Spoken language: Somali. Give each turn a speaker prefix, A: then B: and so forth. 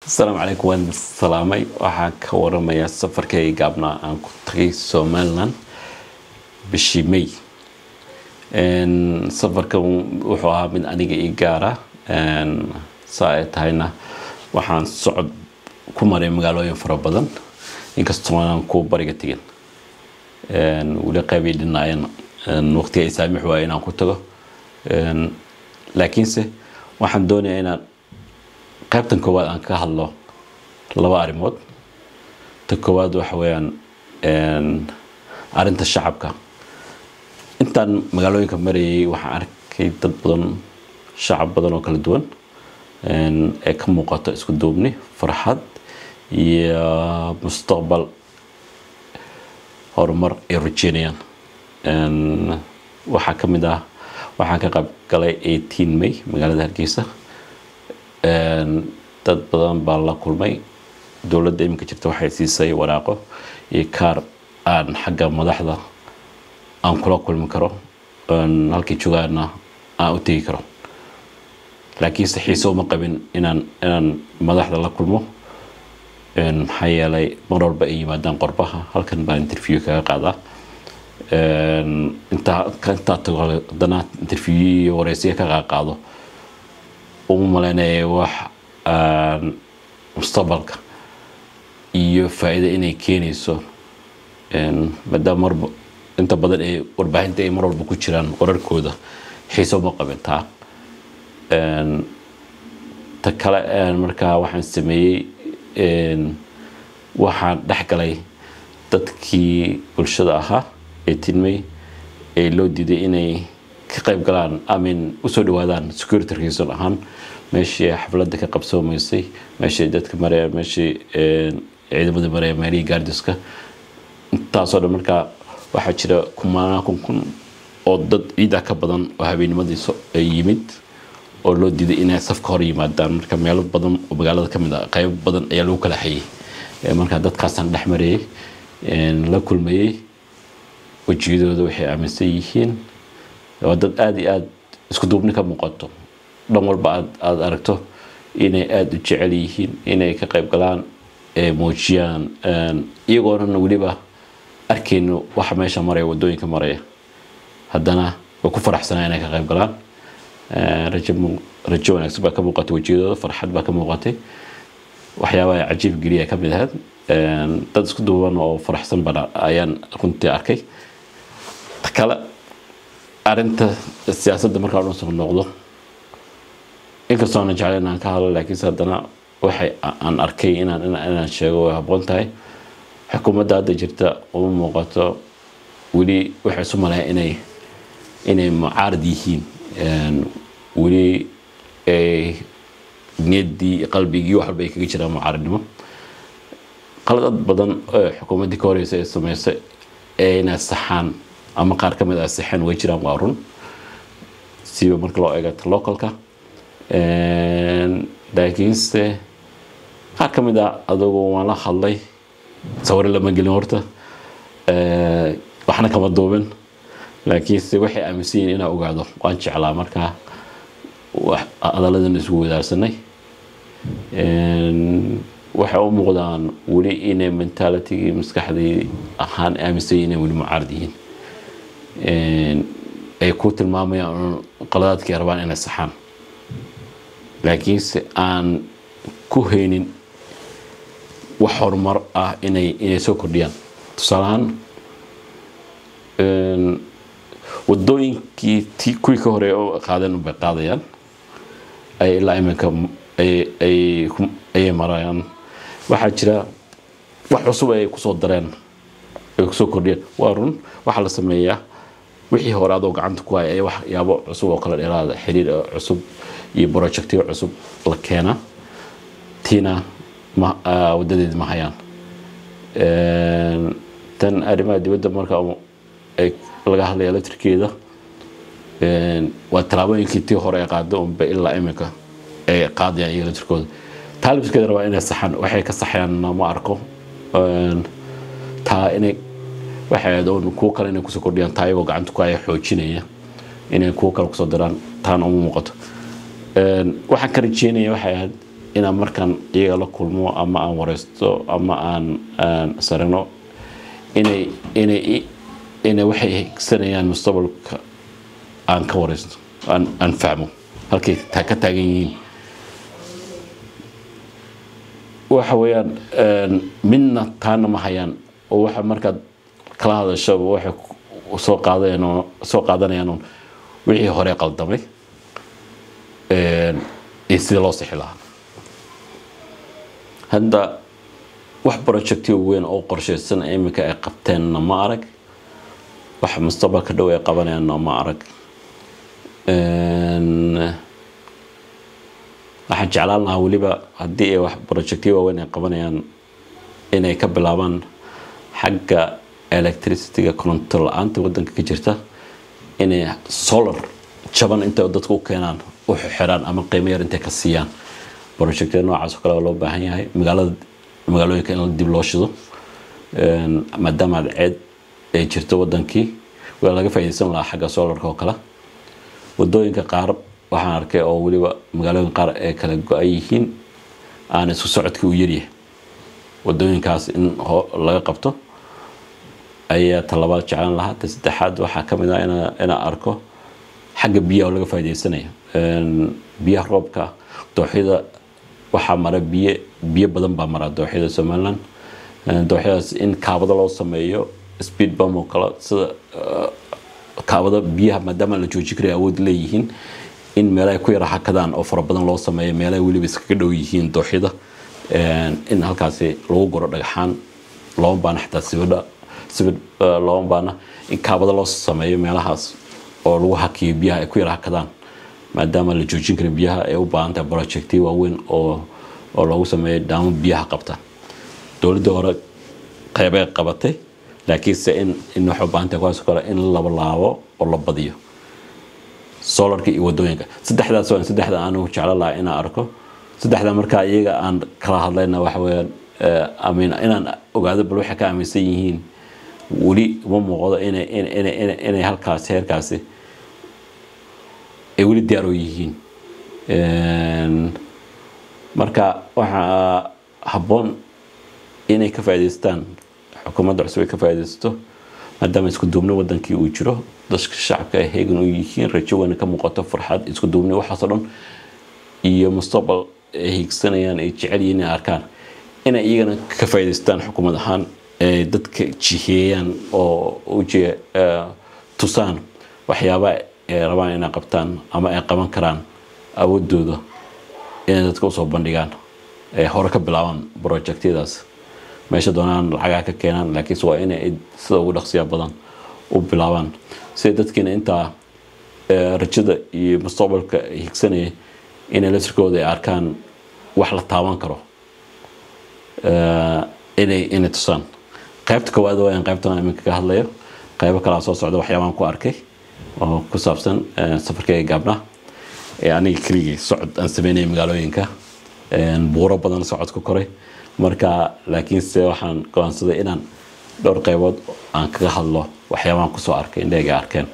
A: Asalaamu calaykum, waan salaamay. Waxaan ka waramayaa safarkay gaabnaa aan ku tagay Somaliland bishii May. Safarkan wuxuu ahaa mid aniga ii gaara. Saa ay tahayna, waxaan socod ku maray magaalooyin fara badan, inkastoo aanan ku bariga tegin, weli qaybay dhinaayeen, waqtiga ay saamix waaya inaan ku tago. Laakiinse waxaan doonayaa inaan qaybtan koowaad aan ka hadlo laba arrimood. Ta koowaad waxa weeyaan arrinta shacabka. Intaan magaalooyinka marayay, waxaan arkay dad badan, shacab badan oo kala duwan, ee ka muuqato isku duubni, farxad iyo mustaqbal horumar ay rajeynayaan. Waxaa ka mid ah, waxaan ka qayb galay 18 May magaalada Hargeysa. Dad badan baa la kulmay. Dowladda iminka jirta waxay siisay waraaqo iyo kaar aan xagga madaxda aan kula kulmi karo, halkii joogaana aan u tegi karo. Laakiinse xiise uma qabin inaan madaxda la kulmo, maxaa yeelay mar walba ay yimaadaan qorbaha, halkan baan interview kaga qaadaa. Intaa tago haddana interview iyo wareysiya ka qaado, uma malaynaya wax mustaqbalka iyo faa'iida inay keenayso, maadaama marba inta badan ee warbaahinta ay mar walba ku jiraan wararkooda. Xiise uma qabin taa. Ta kale, markaa waxaan sameeyey, waxaan dhex galay dadkii bulshada ahaa 18 May ee loo diiday inay ka qayb galaan amin usoo dhawaadaan security reason ahaan meeshii xafladda ka qabsoomaysay, meeshii dadka maraya, meeshii ciidamada maraya, meelihii gaardiska, intaasoo dhan. Markaa waxaa jira kumaanaa kun kun oo dad ciida ka badan oo habeennimadii yimid oo loo diiday inay safka hor yimaadaan. Marka meelo badan oo magaalada ka mid ah, qaybo badan ayaa lagu kala xayay. Marka dadkaasaan dhex marayay, la kulmayey, wejiyadooda waxay aaminsan yihiin waa dad aada iyo aada isku duubni ka muuqato, dhan walba aada aragto inay aada u jecel yihiin inay ka qayb galaan, muujiyaan, iyagoonana weliba arkayno waxa meesha maraya, waddooyinka maraya, haddana way ku faraxsanaa inay ka qayb galaan. Rajo, rajo wanaagsan baa ka muuqatay wejiyadooda, farxad baa ka muuqatay. Waxyaabaha cajiib geliya ka mid ahayd, dad isku duuban oo faraxsan bana ayaan runtii arkay. Ta kale, arrinta siyaasadda markaa dhan soo noqdo, inkastoo aanan jeclayn inaan ka hadlo, laakiinse haddana waxay aan arkay inaan sheego way habboon tahay. Xukuumadda hadda jirta uma muuqato weli, waxay isu maleeyaan inay mucaarad yihiin weli, niyaddii, qalbigii, wax walba ay kaga jiraan mucaaradnimo. Qaladad badan oo xukuumaddii ka horeysa ay sameysay ee inay saxaan ama qaar ka mid ah saxeen way jiraan, waa run, siba marka loo eego localka. Laakiinse qaar ka mid ah adugu waan la hadlay, sawiro lama gelin horta, waxna kama duubin, laakiinse waxay aaminsan yihiin inaan ogaado waan jeclaa. Markaa hadalladan isugu wadaarsanay, waxay u muuqdaan weli inay mentalitygii, maskaxdii ahaan aaminsan yihiin inay weli mucaarad yihiin, ay ku tilmaamayaan qaladaadkii rabaan inay saxaan, laakiinse aan ku haynin wax horumar ah inay soo kordhiyaan. Tusaale ahaan, wadooyinkii ti kuwii ka horeeya oo qaadeen unbay qaadayaan, ay ilaa iminka ayay marayaan. Waxaa jira wax cusub ay kusoo dareen, ay kusoo kordhiyeen, waa run. Waxaa la sameeyaa wixii hore adoo gacanta ku haya ayaa waxyaabo cusub oo kala dheeraada, xiriir cusub iyo projectyo cusub la keenaa. Tiina ma wadadeedi ma hayaan. Tan arrimaha dibadda marka ay laga hadlaya laftirkeeda, waa tallaabooyinkii tii hore ay qaado unba ilaa iminka ay qaadayaan iyaga laftirkooda. Taa laftirkeeda rabaa inay saxaan, waxay ka saxayaanna ma arko. Taa inay waxay ahayd uun kuwo kale inay kusoo kordhiyaan, taa iyagoo gacanta ku haya xoojinaya inay kuwo kale kusoo daraan, taana uma muuqato. Waxaan ka rajeynaya waxay ahayd Inaan markaan iyaga la kulmo ama aan wareysto ama aan sarano, inay waxay higsanayaan mustaqbalka aan ka wareysto, aan fahmo halkay ka taagan yihiin. Waxa weeyaan, midna taana ma hayaan, oo waxa markaad kala hadasho waxay soo qaadayaan oo soo qaadanayaan wixii hore qaldamay iyo sidii loo sixi lahaa. Hadda wax projectyo weyn oo qorshaysan iminka ay qabteenna ma arag, wax mustaqbalka dhow ay qabanayaanna ma arag. Waxaan jeclaan lahaa weliba haddii ay wax projectyo waaweyn ay qabanayaan inay ka bilaabaan xagga electricity-ga, koronto la-aanta waddanka ka jirta, inay solar jaban intay dadka u keenaan u xiraan ama qiimo yar intay ka siiyaan. Projectyo noocaas oo kale waa loo baahan yahay. Magaalada, magaalooyinka in dib loo shido, maadaama cadceed ay jirto wadankii, waa laga faa'iidaysan lahaa xagga solarka oo kale. Wadooyinka qaar waxaan arkay oo weliba magaalooyinka qaar ay kala go-an yihiin, aan isku socodkii u yaryahay, wadooyinkaas in laga qabto ayaa talabaad jeclaan lahaa. Ta saddexaad waxaa ka mid ah inaan arko xagga biyaha oo laga faa'iidaysanayo, biyaha roobka. Dooxyada waxaa mara biyo badan baa mara dooxyada Somaliland. Dooxyadaas in kaabado loo sameeyo, speed bump oo kale, sida kaabado biyaha maadaama la joojin karay awood leeyihiin, in meelahay ku yara hakadaan oo fara badan loo sameeyo, meelahay weliba iskaga dhow yihiin dooxyada, in halkaasi lagu guro dhagxaan looma baana, xataa sibidha sibid looma baana, in kaabado loo sameeyo meelahaas oo lagu hakiyo biyaha ay ku yara hakadaan, maadaama la joojin karin biyaha, ay u baahan tahay projectyo waaweyn oo loogu sameeyo dhaamo biyaha qabta. Dowladda hore qeybay qabatay, laakiinse in waxay u baahan tahay kuwaas kale in la laabo oo la badiyo solarka iyo wadooyinka. Saddexdaas waa saddexda aanu jeclaan lahaa inaan arko. Saddexda markaa iyaga aan kala hadlayna waxa weeyaan amiin inaan ogaado bal waxay ka aaminsan yihiin. Weli uma muuqdo inay halkaasi heerkaasi ay weli diyaar u yihiin. Marka waxaa habboon inay ka faa'iidaystaan, xukuumadda cusub ay ka faa'iidaysato, maadaama isku duubni wadankii uu jiro, dadka shacabka ay heegan u yihiin, rajo weyna ka muuqato, farxad, isku duubni, waxaasoo dhan iyo mustaqbal ay hiigsanayaan, ay jecel yihiin inay arkaan, inay iyagana ka faa'iidaystaan xukuumad ahaan, ay dadka jiheeyaan oo uje tusaan waxyaabaha ay rabaan inay qabtaan ama ay qaban karaan, awoodooda inay dadka usoo bandhigaan, ay hore ka bilaabaan projectyadaas. Meesha doonaan lacagaha ka keenaan, laakiinse waa inay sida ugu dhaqsiya badan u bilaabaan, sida dadkiina intaa rajada iyo mustaqbalka higsanaya inay lasirkooda ay arkaan wax la taaban karo, inay tusaan. Qaybta koowaad waa in qaybtan iminka ka hadlayo. Qaybo kalaa soo socda, waxyaabaan ku arkay oo ku saabsan safarkayga gaabnaa ee aniga keligii socod aan sameynaya, magaalooyinka buuro badan socod ku koray. Marka laakiinse waxaan go'aansaday inaan dhowr qaybood aan kaga hadlo waxyaabaan kusoo arkay, indhahayga arkeen.